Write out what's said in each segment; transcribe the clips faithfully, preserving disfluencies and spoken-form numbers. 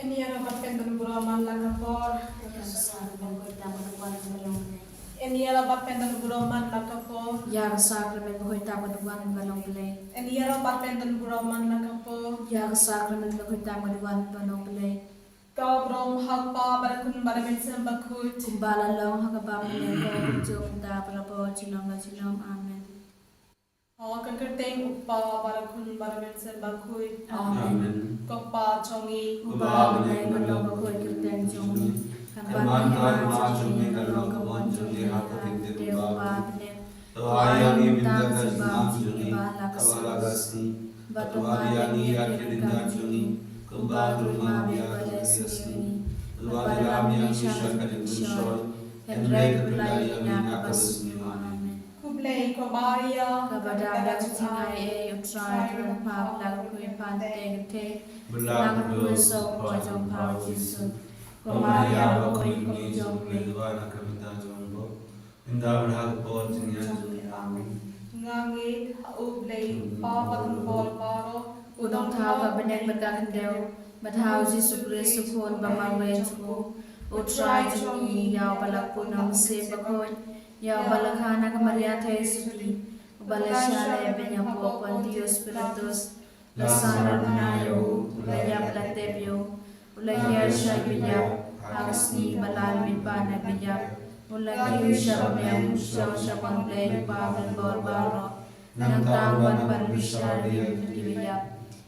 Ïa ka sakramen bakhuid tam ka duwan ka long Blei. Ïa ka sakramen bakhuid tam ka duwan ka long Blei. Ïa ka sakramen bakhuid tam ka duwan ka long Blei. Ka burom ha Kpa bad ha Khun bad ha Mynsiem Bakhuid. Kumba la long ha ka bym bneng, kumjuh mynta bad ha ka por junom la junom. Amen. Ha ka kyrteng u Kpa bad ha Khun bad ha Mynsiem Bakhuid. Amen. Ko Pa jong ngi uba ha bneng, kan long bakhuid ka kyrteng jong me. Kan wan ka hima jong me, kan long ka mon jong me ha ka kyrteng jong me uba ha bneng. To ai ïa ngi mynta ka jingim jong ngi, ha kawei ka sngi. Bad to ai ïa ngi ïa ka jingim jong ngi, kumba ngi ai ïa kito kiba ai ïa ngi. Bad ym ïalam ïa ngi sha ka jingpynshoi, hynrei to pyllait ïa ngi na kaba sniew. Amen. Khublei ko Maria, kaba dap da ka jingaiei, U Trai u don bad pha, phi la kyrkhu ïa pha ha ki kynthei, bad la kyrkhu ïa u sohpoi jong pha u Jisu. Ko Maria, bakhuid kum jong U Blei, duwai ïa ngi ki bapher, mynta bad ha ka por jingïap jong ngi. Amen. Nga ngeit ha U Blei, U Kpa uba don bad baroh, u nongthaw ha bneng bad ha ka khyndew, bad ha u Jisu Khrist u Khun ba marwei jong u, U Trai jong ngi, ïa uba la pun ha u Mynsiem Bakhuid, ïa uba la kha na ka Maria Theisotti, uba la shah leh beiñ hapoh Pontius Pilatus, la sah na bnai ïa u, u la ïap, la tep ïa u, u la hiar sha ki baïap, ha ka sngi ba la lympat na ki baïap u la kiew sha bneng, u shong sha bneng U Blei U Kpa uba don bad baroh. Nangta un wan ban bishar ïa ki baïap.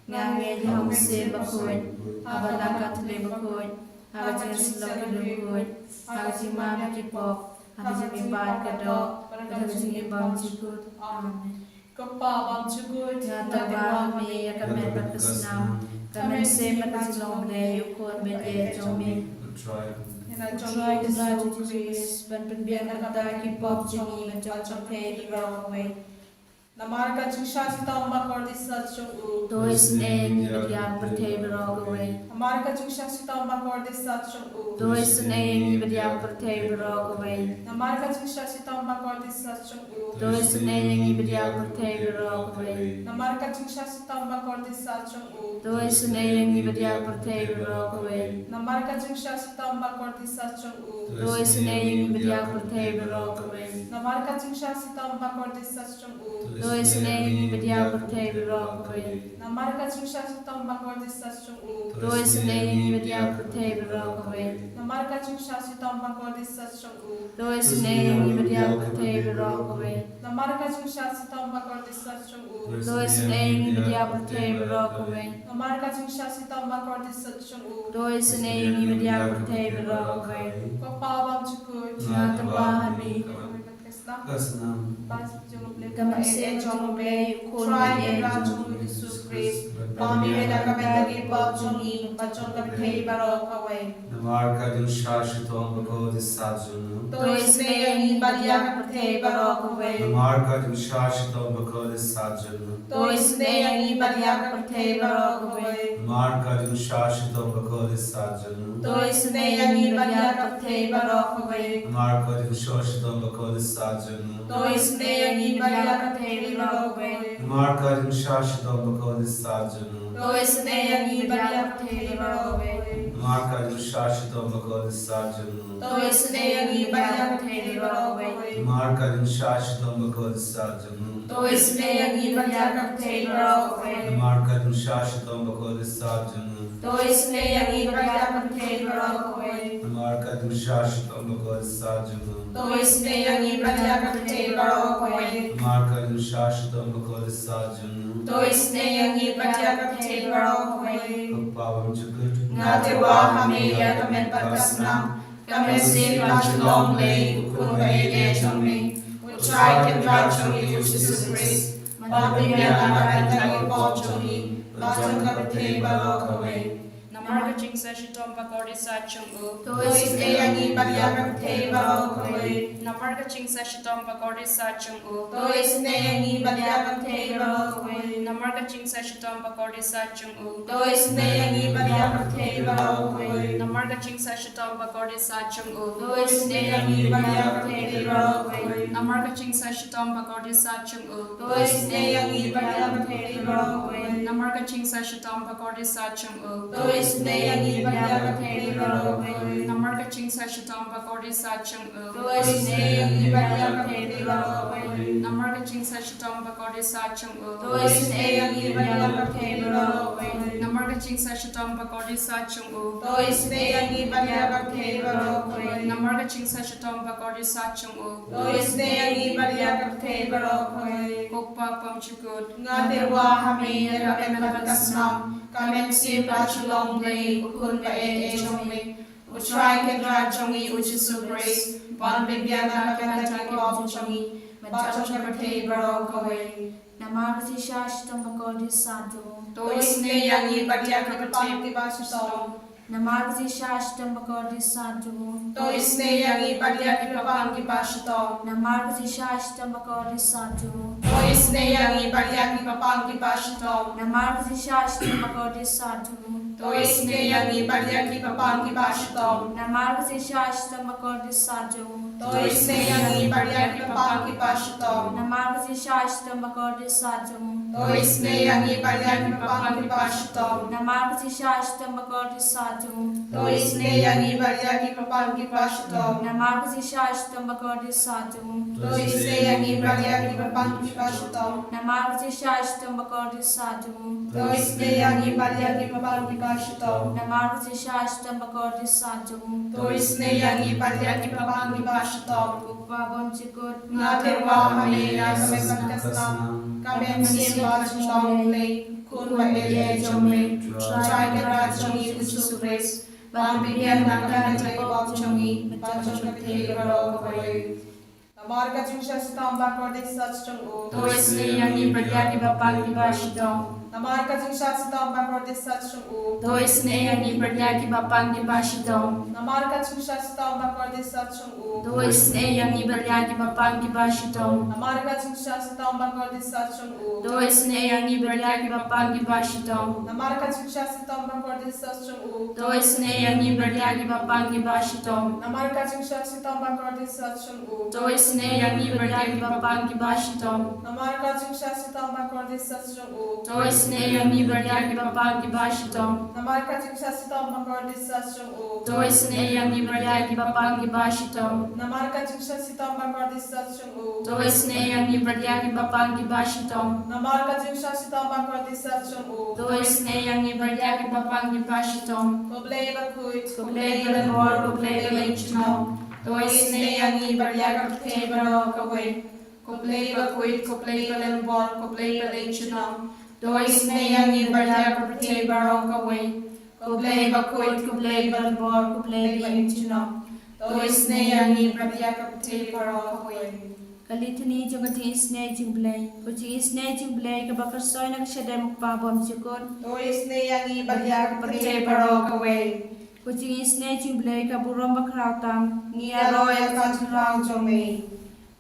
Nga ngeit ha u Mynsiem Bakhuid, ha ka Balang Katholik bakhuid, ha ka jingïasyllok ki riewkhuid, ha ka jingmap ïa ki pop, ha ka jingmihpat ka doh, bad ha ka jingim bymjukut. Amen. Ko Pa bymjukut, nga tangba ha me ïa ka met bad ka snam, ka mynsiem bad ka jinglong Blei, U Khun ba ïeit jong me. Ïa u Trai jong ngi U Jisu Khrist, ban pynbiang na ka bynta ki pop jong ngi bad jong ka pyrthei baroh kawei. Namar ka jingshah shitom bakordit sah jong u, to isynei ïa ngi bad ïa ka pyrthei baroh kawei. Namar ka jingshah shitom bakordit sah jong u, to isynei ïa ngi bad ïa ka pyrthei baroh kawei. Namar ka jingshah shitom bakordit sah jong u, to isynei ïa ngi bad ïa ka pyrthei baroh kawei. Namar ka jingshah shitom bakordit sah jong u, to isynei ïa ngi bad ïa ka pyrthei baroh kawei. Namar ka jingshah shitom bakordit sah jong u, to isynei ïa ngi bad ïa ka pyrthei baroh kawei. Namar ka jingshah shitom bakordit sah jong u, to isynei ïa ngi bad ïa ka pyrthei baroh kawei. Namar ka jingshah shitom bakordit sah jong u, to isynei ïa ngi bad ïa ka pyrthei baroh kawei. Namar ka jingshah shitom bakordit sah jong u, to isynei ïa ngi bad ïa ka pyrthei baroh kawei. Namar ka jingshah shitom bakordit sah jong u, to isynei ïa ngi bad ïa ka pyrthei baroh kawei. Namar ka jingshah shitom bakordit sah jong u, to isynei ïa ngi bad ïa ka pyrthei baroh kawei. Ko Pa bymjukut, nga tangba ha me ïa ka met bad ka snam, ka mynsiem jong U Blei, U Khun ba ïeit jong ngi U Jisu Khrist, ba mih na ka bynta ki pop jong ngi bad jong ka pyrthei baroh kawei. Namar ka jingshah shitom bakordit sah jong u, to isynei ïa ngi bad ïa ka pyrthei baroh kawei. Namar ka jingshah shitom bakordit sah jong u, to isynei ïa ngi bad ïa ka pyrthei baroh kawei. Namar ka jingshah shitom bakordit sah jong u, to isynei ïa ngi bad ïa ka pyrthei baroh kawei. Namar ka jingshah shitom bakordit sah jong u, to isynei ïa ngi bad ïa ka pyrthei baroh kawei. Namar ka jingshah shitom bakordit sah jong u, to isynei ïa ngi bad ïa ka pyrthei baroh kawei. Namar ka jingshah shitom bakordit sah jong u, to isynei ïa ngi bad ïa ka pyrthei baroh kawei. Namar ka jingshah shitom bakordit sah jong u, to isynei ïa ngi bad ïa ka pyrthei baroh kawei. Namar ka jingshah shitom bakordit sah jong u, to isynei ïa ngi bad ïa ka pyrthei baroh kawei. Namar ka jingshah shitom bakordit sah jong u, to isynei ïa ngi bad ïa ka pyrthei baroh kawei. Namar ka jingshah shitom bakordit sah jong u, to isynei ïa ngi bad ïa ka pyrthei baroh kawei. Ko Pa bymjukut, nga tangba ha me ïa ka met bad ka snam, ka mynsiem bad ka jinglong Blei, U Khun ba ïeit jong me, U Trai Kynrad jong ngi U Jisu Khrist, ba pynbiang na ka bynta ki pop jong ngi bad jong ka pyrthei baroh kawei. Namar ka jingshah shitom bakordit sah jong u, to isynei ïa ngi bad ïa ka pyrthei baroh kawei. Namar ka jingshah shitom bakordit sah jong u, to isynei ïa ngi bad ïa ka pyrthei baroh kawei. Namar ka jingshah shitom bakordit sah jong u, to isynei ïa ngi bad ïa ka pyrthei baroh kawei. Namar ka jingshah shitom bakordit sah jong u, to isynei ïa ngi bad ïa ka pyrthei baroh kawei. Namar ka jingshah shitom bakordit sah jong u, to isynei ïa ngi bad ïa ka pyrthei baroh kawei. Namar ka jingshah shitom bakordit sah jong u, to isynei Isynei ïa ngi bad ïa ka pyrthei baroh kawei. Namar ka jingsah shitom ba kordit sah jong u. To isynei ïa ngi bad ïa ka pyrthei baroh kawei. Namar ka jingsah shitom ba kordit sah jong u. To isynei ïa ngi bad ïa ka pyrthei baroh kawei. Namar ka jingsah shitom ba kordit sah jong u. To isynei ïa ngi bad ïa ka pyrthei baroh kawei. Namar ka jingsah shitom ba kordit sah jong u. To isynei ïa ngi bad ïa ka pyrthei baroh kawei. Ko Kpa bymjukut. Nga tyrwa ha me ïa ka met bad ka snam. Ka mynsiem bad shalong Blei, U Khun ba eh eh jong me. U Trai Kynrad jong ngi U Jisu Khrist, ban pynbiang na ka bynta ki pop jong ngi bad jong ka pyrthei baroh kawei. Namar ka jingsah shitom ba kordit sah jong u. To isynei ïa ngi bad ïa ki bapang kiba shitom. Namar ka jingsah shitom ba kordit sah jong u. To isynei ïa ngi bad ïa ki bapang kiba shitom. Namar ka jingsah shitom ba kordit sah jong u. To isynei ïa ngi bad ïa ki bapang kiba shitom. Namar ka jingsah shitom ba kordit sah jong u. To isynei ïa ngi bad ïa ki bapang kiba shitom. Namar ka jingsah shitom ba kordit sah jong u. To isynei ïa ngi bad ïa ki bapang kiba shitom. Namar ka jingsah shitom ba kordit sah jong u. To isynei ïa ngi bad ïa ki bapang kiba shitom. Namar ka jingsah shitom ba kordit sah jong u. To isynei ïa ngi bad ïa ki bapang kiba shitom. Namar ka jingsah shitom ba kordit sah jong u. To isynei ïa ngi bad ïa ki bapang kiba shitom. Namar ka jingsah shitom ba kordit sah jong u. To isynei ïa ngi bad ïa ki bapang kiba shitom. Namar ka jingsah shitom ba kordit sah jong u. To isynei ïa ngi bad ïa ki bapang kiba shitom. Ko Kpa bymjukut. Nga tyrwa ha me ïa ka met bad ka snam. Ka mynsiem bad shalong Blei, U Khun ba eh eh jong me. U Trai Kynrad jong ngi U Jisu Khrist, ban pynbiang na ka bynta ki pop jong ngi bad jong ka pyrthei baroh kawei. Namar ka jingsah shitom ba kordit sah jong u. To isynei ïa ngi bad ïa ki bapang kiba shitom. Namar ka jingsah shitom ba kordit sah jong u. To isynei ïa ngi bad ïa ki bapang kiba shitom. Namar ka jingsah shitom ba kordit sah jong u. To isynei ïa ngi bad ïa ki bapang kiba shitom. Namar ka jingsah shitom ba kordit sah jong u. To isynei ïa ngi bad ïa ki bapang kiba shitom. Namar ka jingsah shitom ba kordit sah jong u. To isynei ïa ngi bad ïa ki bapang kiba shitom. Namar ka jingsah shitom ba kordit sah jong u. To isynei ïa ngi bad ïa ki bapang kiba shitom. Namar ka jingsah shitom ba kordit sah jong u. To isynei ïa ngi bad ïa ki bapang kiba shitom. Namar ka jingsah shitom ba kordit sah jong u. To isynei ïa ngi bad ïa ki bapang kiba shitom. Namar ka jingsah shitom ba kordit sah jong u. To isynei ïa ngi bad ïa ki bapang kiba shitom. Namar ka jingsah shitom ba kordit sah jong u. To isynei ïa ngi bad ïa ki bapang kiba shitom. Ko Blei bakhuid, ko Blei balymbor, ko Blei balynnong. To isynei ïa ngi bad ïa ka pyrthei baroh kawei. Ko Blei bakhuid, ko Blei balymbor, ko Blei balynnong. To isynei ïa ngi bad ïa ka pyrthei baroh kawei. Ko Blei bakhuid, ko Blei balymbor, ko Blei balynnong. To isynei ïa ngi bad ïa ka pyrthei baroh kawei. Ka Litany jong ka jingisynei jong U Blei. Ko jingisynei jong U Blei kaba kyrshoi na ka shadem U Kpa bymjukut. To isynei ïa ngi bad ïa ka pyrthei baroh kawei. Ko jingisynei jong U Blei ka burom bakhraw tam. Ngi ïaroh ïa ka jingthrang jong me.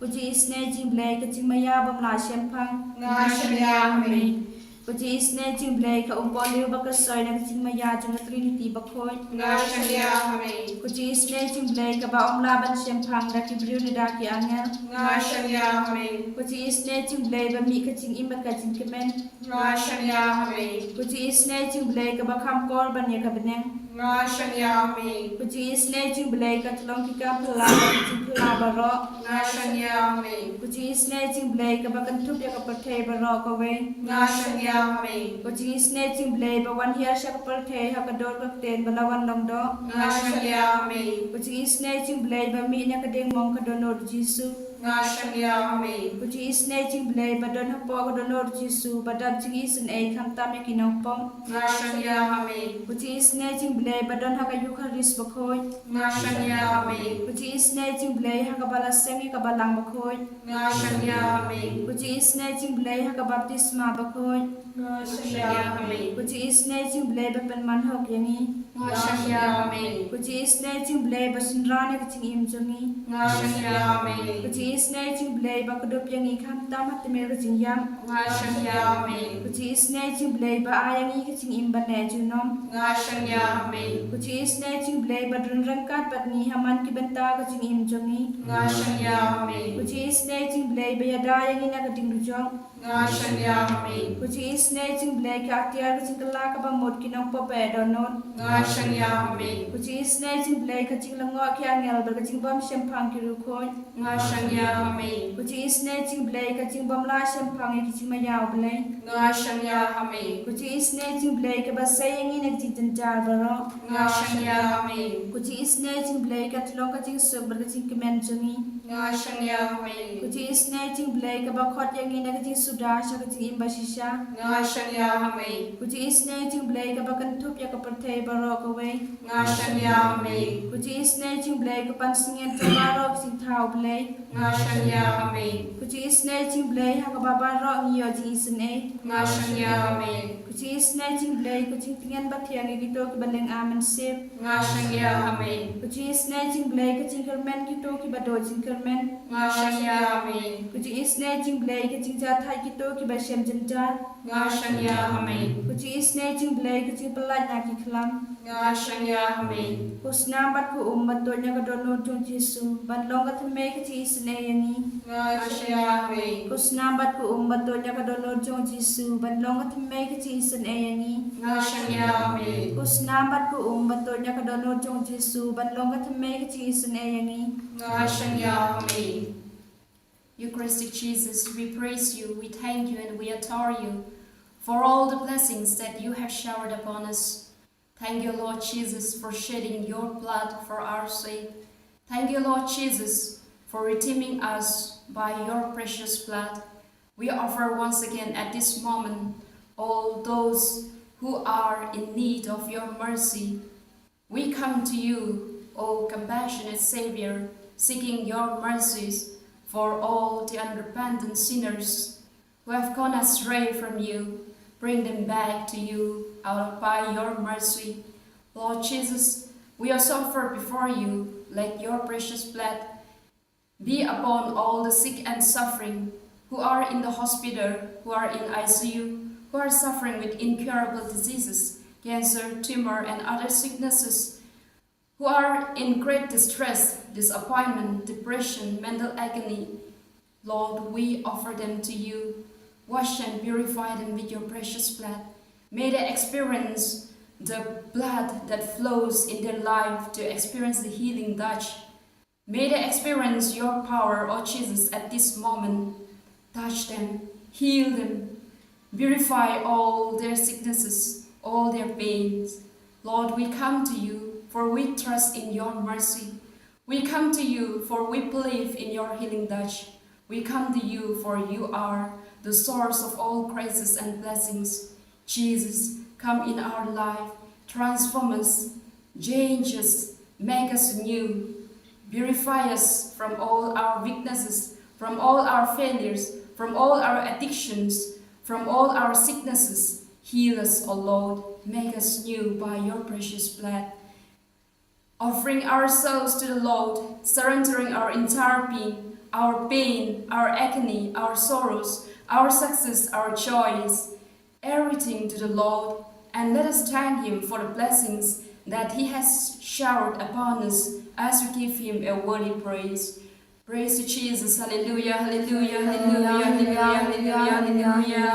Ko jingisynei jong U Blei ka jingmaïa bym lah shemphang. Nga shaniah ha me. Ko jingisynei jong U Blei ka umpohliew ba kyrshoi na ka jingmaïa jong ka Trinity bakhuid. Nga shaniah ha me. Ko jingisynei jong U Blei kaba ym lah ban shemphang da ki briew ne da ki angel. Nga shaniah ha me. Ko jingisynei jong U Blei ba mih ka jingim bad ka jingkmen. Nga shaniah ha me. Ko jingisynei jong U Blei kaba kham kor ban ïa ka bneng. Nga shaniah ha me. Ko jingisynei jong U Blei ka tyllong ki kam phylla bad ki jingphylla baroh. Nga shaniah ha me. Ko jingisynei jong U Blei kaba kynthup ïa ka pyrthei baroh kawei. Nga shaniah ha me. Ko jingisynei jong U Blei ba wan hiar sha ka pyrthei ha ka dur ka ktien ba la wan long doh. Nga shaniah ha me. Ko jingisynei jong U Blei ba mih na ka diengmong ka dohnud U Jisu. Nga shaniah ha me. Ko jingisynei jong U Blei ba don hapoh ka dohnud U Jisu ba dap jingisynei khamtam ïa ki nongpop. Nga shaniah ha me. Ko jingisynei jong U Blei ba don ha ka Eukharist bakhuid. Nga shaniah ha me. Ko jingisynei jong U Blei ha kaba la seng ïa ka Balang bakhuid. Nga shaniah ha me. Ko jingisynei jong U Blei ha ka baptisma bakhuid. Nga shaniah ha me. Ko jingisynei jong U Blei ba pynman hok ïa ngi. Nga shaniah ha me. Ko jingisynei jong U Blei ba synran ïa ka jingim jong ngi. Nga shaniah ha me. Ko Isynei jong U Blei ba kdup ïa ngi khamtam ha tmier ka jingïap. Nga shang ïa me. Ko Jisu isynei jong U Blei ba ai ïa ngi ka jingim ban neh junom. Nga shang ïa me. Ko Jisu isynei jong U Blei ba don ryngkat bad ngi ha man ki bynta ka jingim jong ngi. Nga shang ïa me. Ko Jisu isynei jong U Blei ba ïada ïa ngi na ka ding dujok. Nga shang ïa me. Ko Jisu isynei jong U Blei ka atiar ka jingkylla kaba mut ki nongpop ba dohnud. Nga shang ïa me. Ko Jisu isynei jong U Blei ka jinglyngngoh ki angel bad ka jingbym shemphang ki riewkhuid. Nga shang ïa me. Ko Jisu isynei jong U Blei ka jingbym lah shemphang ïa ki jingmaïa U Blei. Nga shang ïa me. Ko Jisu isynei jong U Blei kaba sei ïa ngi na ki jingjynjar baroh. Nga shang ïa me. Ko Jisu isynei jong U Blei ka tyllong ka jingsuk bad ka jingkmen jong ngi. Nga shang ïa me. Ko Jisu isynei jong U Blei kaba khot ïa ngi na ka jingsuda sha ka jingim bashisha. Nga shang ïa me. Ko Jisu isynei jong U Blei kaba kynthup ïa ka pyrthei baroh kawei. Nga shang ïa me. Ko Jisu isynei jong U Blei ka pansngiat jong baroh ki jingthaw U Blei. Nga shang ïa me. Ko Jisu isynei jong U Blei ha kaba baroh ngi ïoh jingisynei. Nga shang ïa me. Ko Jisu isynei jong U Blei ka jingtngen bathiang ïa kito kiba lynga mynsiem. Nga shang ïa me. Ko Jisu isynei jong U Blei ka jingkyrmen kito kiba duh jingkyrmen. Nga shang ïa me. Ko Jisu isynei jong U Blei ka jingjahthait kito kiba shem jynjar. Nga shang ïa me. Ko Jisu isynei jong U Blei ka jingpyllait na ki khlam. Nga shang ïa me. Ko snam bad ko um ba tuid na ka dohnud jong U Jisu ban long ka thymmei ka jingisynei ïa ngi. Nga shang ïa me. Ko snam bad ko um ba tuid na ka dohnud jong U Jisu ban long ka thymmei ka jingisynei ïa ngi. Nga shang ïa me. Ko snam bad ko um ba tuid na ka dohnud jong U Jisu ban long ka thymmei ka jingisynei ïa ngi. Nga shang ïa me. Eucharistic Jesus, we praise you, we thank you, and we adore you for all the blessings that you have showered upon us. Thank you, Lord Jesus, for shedding your blood for our sake. Thank you, Lord Jesus, for redeeming us by your precious blood. We offer once again at this moment all those who are in need of your mercy. We come to you, O compassionate Savior, seeking your mercies for all the unrepentant sinners who have gone astray from you. Bring them back to you out by your mercy. Lord Jesus, we also offer before you, let your precious blood be upon all the sick and suffering who are in the hospital, who are in I C U, who are suffering with incurable diseases, cancer, tumor, and other sicknesses, who are in great distress, disappointment, depression, mental agony. Lord, we offer them to you. Wash and purify them with your precious blood. May they experience the blood that flows in their life to experience the healing touch. May they experience your power, O Jesus, at this moment. Touch them, heal them, purify all their sicknesses, all their pains. Lord, we come to you, for we trust in your mercy. We come to you, for we believe in your healing touch. We come to you, for you are the source of all graces and blessings. Jesus, come in our life, transform us, change us, make us new. Purify us from all our weaknesses, from all our failures, from all our addictions, from all our sicknesses. Heal us, O Lord. Make us new by your precious blood. Offering ourselves to the Lord, surrendering our entire being, our pain, our agony, our sorrows, our success, our joys, everything to the Lord, and let us thank Him for the blessings that He has showered upon us as we give Him a worthy praise. Praise to Jesus. Hallelujah, hallelujah, hallelujah, hallelujah, hallelujah, hallelujah.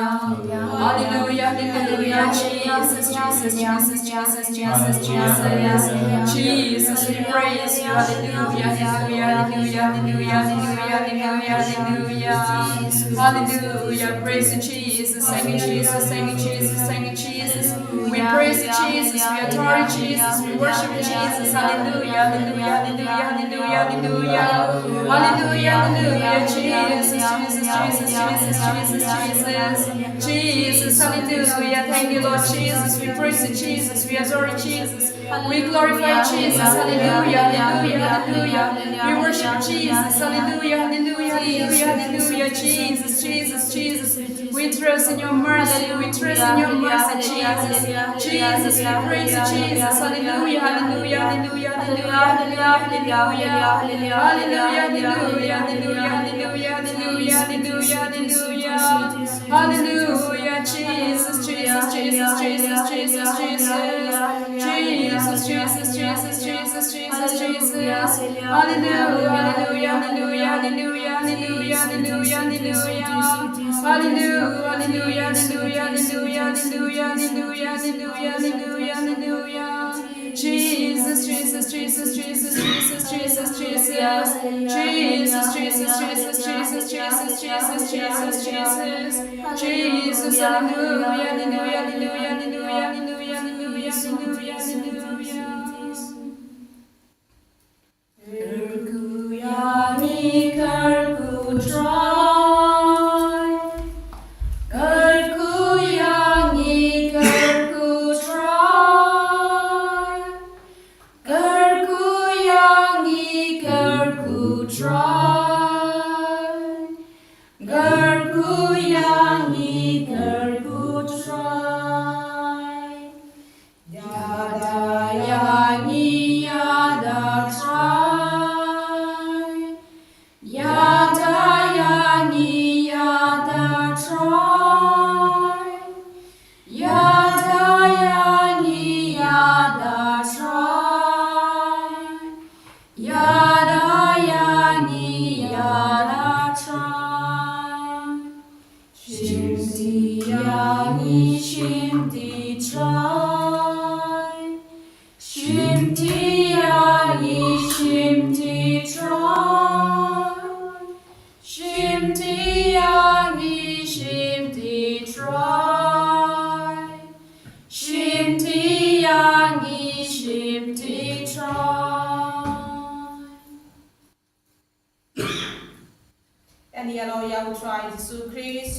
Hallelujah, hallelujah, Jesus, Jesus, Jesus, Jesus, Jesus, Jesus. Jesus, we praise you. Hallelujah, hallelujah, hallelujah, hallelujah, hallelujah, hallelujah, hallelujah. Hallelujah, praise to Jesus. Thank you, Jesus, thank you, Jesus, thank you, Jesus. We praise you, Jesus. We adore you, Jesus. We worship you, Jesus. Hallelujah, hallelujah, hallelujah, hallelujah, hallelujah. Hallelujah, hallelujah, Jesus, Jesus, Jesus, Jesus, Jesus, Jesus. Jesus, hallelujah. Thank you, Lord Jesus. We praise you, Jesus. We adore you, Jesus. We glorify you, Jesus. Hallelujah, hallelujah, hallelujah. We worship you, Jesus. Hallelujah, hallelujah, hallelujah, hallelujah. Jesus, Jesus, Jesus. We trust in your mercy. We trust in your mercy, Jesus. Jesus, we praise you, Jesus. Hallelujah, hallelujah, hallelujah, hallelujah, hallelujah, hallelujah, hallelujah, hallelujah, hallelujah, hallelujah, hallelujah, hallelujah, hallelujah, hallelujah, hallelujah, Jesus, Jesus, Jesus, Jesus, Jesus, Jesus, Jesus, Jesus, Jesus, Jesus, Jesus, Jesus. Hallelujah, hallelujah, hallelujah, hallelujah, hallelujah, hallelujah, hallelujah, hallelujah. Hallelujah, hallelujah, hallelujah, hallelujah, hallelujah, hallelujah, hallelujah, hallelujah, hallelujah. Jesus, Jesus, Jesus, Jesus, Jesus, Jesus, Jesus. Jesus, Jesus, Jesus, Jesus, Jesus, Jesus, Jesus, Jesus. Jesus, hallelujah, hallelujah, hallelujah, hallelujah, hallelujah, hallelujah, hallelujah, hallelujah. Kyrkhu ïa ngi, kyrkhu Trai. Kyrkhu ïa ngi, kyrkhu Trai. Kyrkhu ïa ngi, kyrkhu Trai. Kyrkhu ïa ngi, kyrkhu Trai. Ïada ïa ngi, ïada Trai. Ïada ïa ngi, ïada Trai. Ïada ïa ngi, ïada Trai. Ïada ïa ngi, ïada Trai. Shimti ïa ngi, shimti Trai. Shimti ïa ngi, shimti Trai. Shimti ïa ngi, shimti Trai. Shimti ïa ngi, shimti Trai. Ngi ïa la ïa u Trai Jisu Khrist.